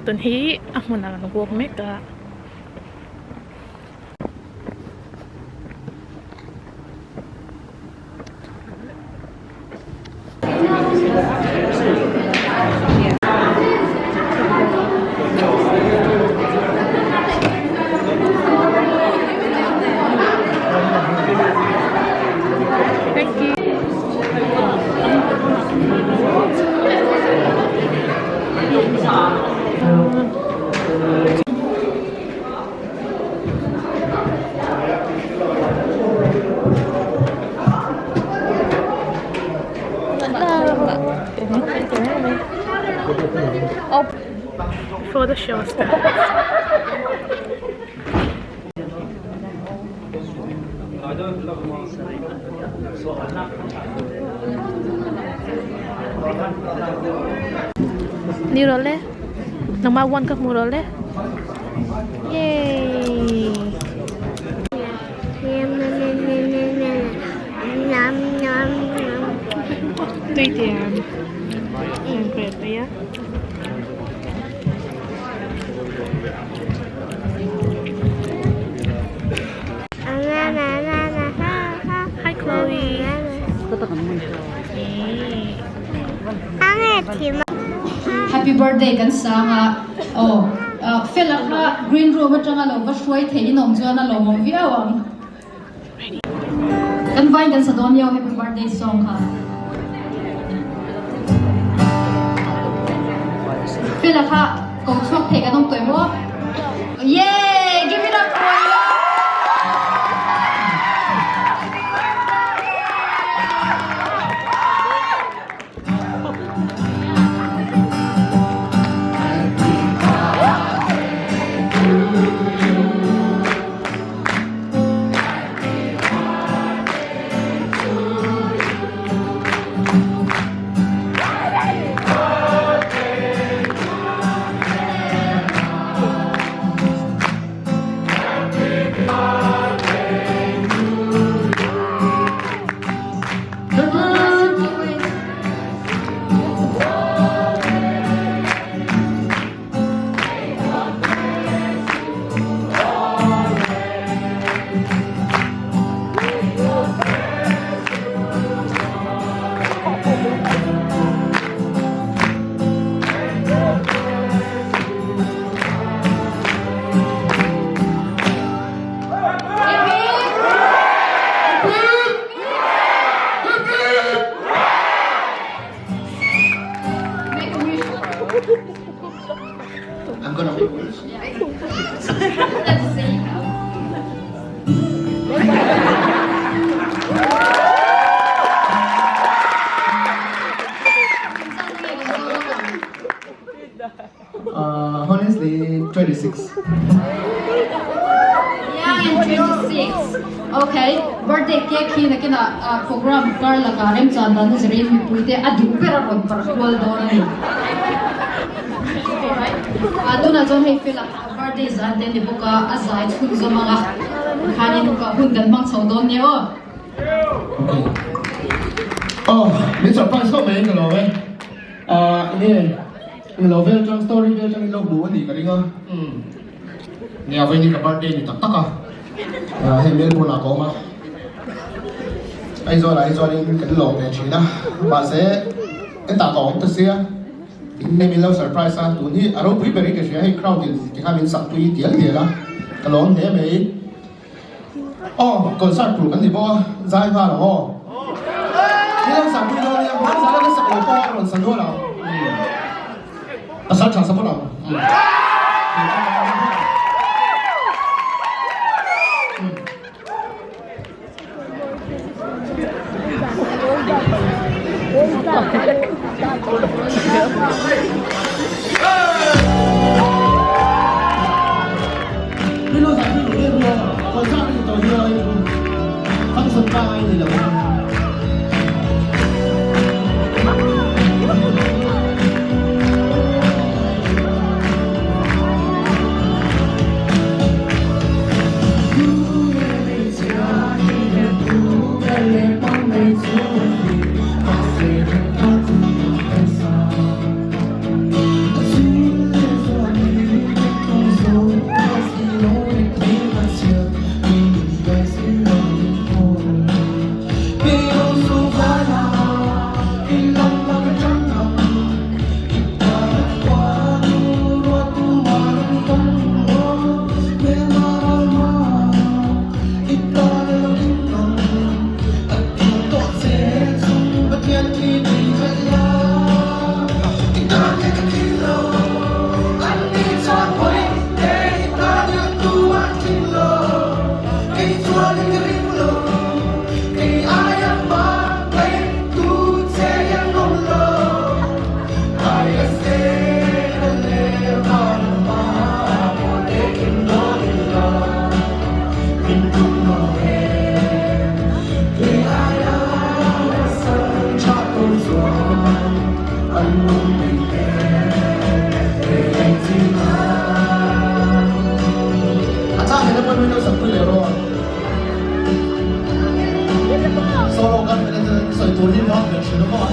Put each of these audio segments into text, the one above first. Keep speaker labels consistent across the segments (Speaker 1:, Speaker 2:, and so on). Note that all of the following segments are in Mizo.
Speaker 1: Tun hi a hmunah kan walk mek a. Thank you. Before the show starts. Ni rawh le nangmah one ka hmu rawh le yay. Tui tiang an a. Hi Chloe.
Speaker 2: Happy birthday kan sang a aw fela kha green room atanga lo va hruai theih in awm chuan a lawmawm viau ang. Kan vain kan sa dawn nia happy birthday song kha. Fela kha ko chhuak thei kan awm tawh emaw? Yay! Give it up for
Speaker 3: I'm gonna make wish. Uh, honestly, 26.
Speaker 2: Young and 26. Okay, birthday cake hi nakina uh, program kar laka remchan dan zirin mipuite a duh ber a rawn parh kual dawn a ni. Alright. Uh, tunah chuan hei fela birthday zan te ni bawk a, a zai chhun zawm anga khanin ka hun kan hmang chho dawn nia aw.
Speaker 3: Okay. Oh, min surprise khawp mai ka lawm e. Ah, nge Englo vel chang story vel chang in lo hmu a nih ka ring a. Umm. Nia vawiin hi ka birthday ni tak tak a. Ah hei Melbourne ah ka awm a. Aizawl ah hi chuanin kan lawm ve thin a. Mahse hetah ka awm ta sia. In hei min lo surprise a. Tun hi a ropui ber in ka hria hei crowd in tikhan min sak pui dial dial a. Ka lawm hle mai. Aw concert tur kan ni bawk a. Zai nghal ang aw. Ni lo sak pui dawn nia. Hmai zan a ka sak lo pawh a rawn sa nual ang. Pasal tha sa phawt ang. Concert ni to hi oi function pangai ni lo. Solo kan sawi tur hi vang ve thin a maw?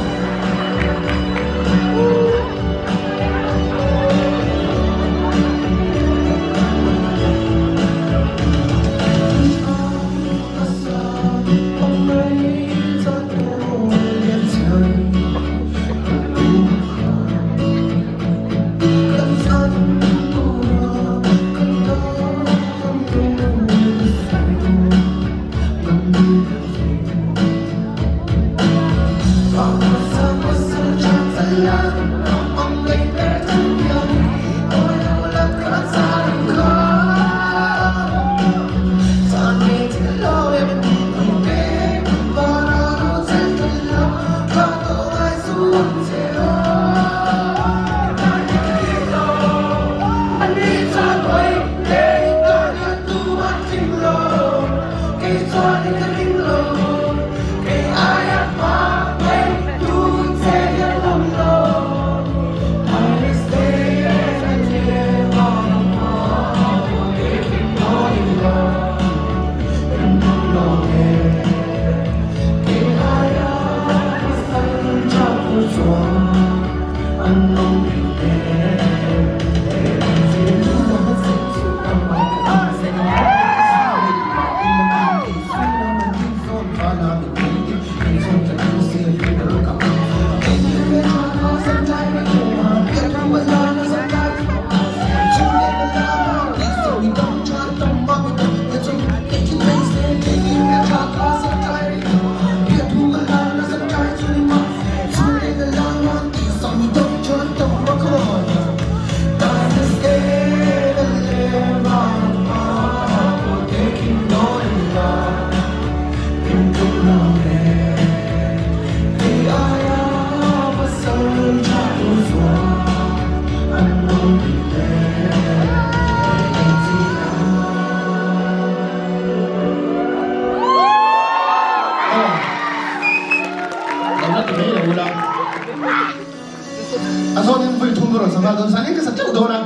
Speaker 3: A zawnin voi thum ka rawn sa nghal dawn sa nen ka sa teuh dawn a,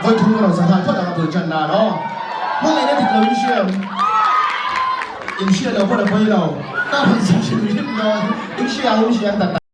Speaker 3: voi thum ka rawn sa nghal phawt ang a bul tan nan aw. Hmangaihna dik lo in hria em? In hria lo pawn a pawi lo. Ka rawn sa hrim hrim dawn. In hria ang in hria ang tak tak.